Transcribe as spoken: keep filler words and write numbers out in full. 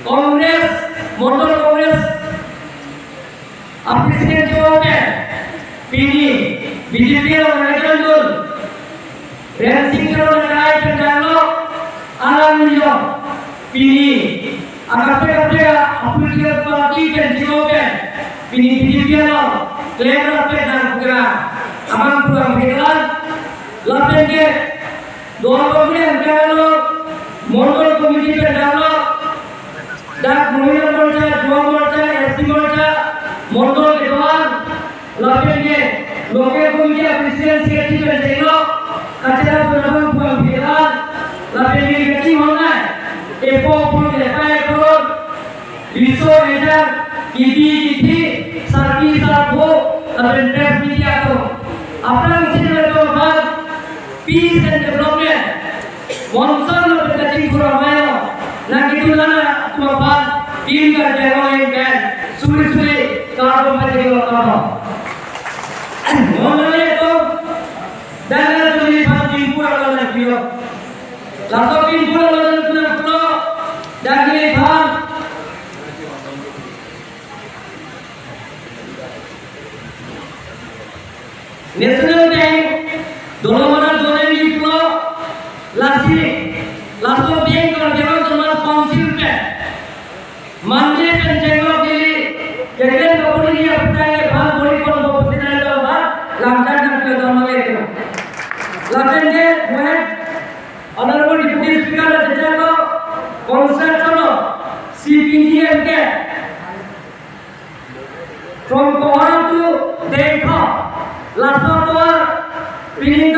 Congress, Mondol Congress a-president chepame, pini B J P along nangketondun Rensing Teron akai pen danglo, alanglilo, pini akaprek kaprek a-political party pen chepame, pini B J P along klem rapet nang pu ke abang pulang ke kelang, lapen ke Dol Congress angkang along, Mondol Committee pen danglo, dak Mohila Morcha, Yuva Morcha, S T Morcha, Mondol kedo-an, lapen ke Local Committee a-President Secretary pen chenglo, kacharap pen abang pulang ke kelang, lapen ke kachinghon nai, epo pun epai koron, riso ejang, kipi kithi, sarpi sarpo, lapen press media atum. Aphrangsi nangtum aphan peace and development, monson lapen kachingthur amei along nangketun lang atum aphan, Team Karbi Anglong Ain pen suri suri kardom pajirlo, kardom. Mondol atum, dana tuli phan Dimapur along nangpilo. Laso Dimapur along nangpilo, dana tuli phan National Bank, Dolamara Dolang Diplo, lasi, laso bank Karbi Anglong Autonomous Council pen, Monday pen chenglok neli, keklem kapuri ni aphuthak ke bhal bori pon bo pusi nangtum aphan, lamchak nangpilo dam nang-e. Lapen ke, Honorable Deputy Speaker, la jejak lo, construction of C P D M ke, from Kohora to Dengthong, laso atovar, pini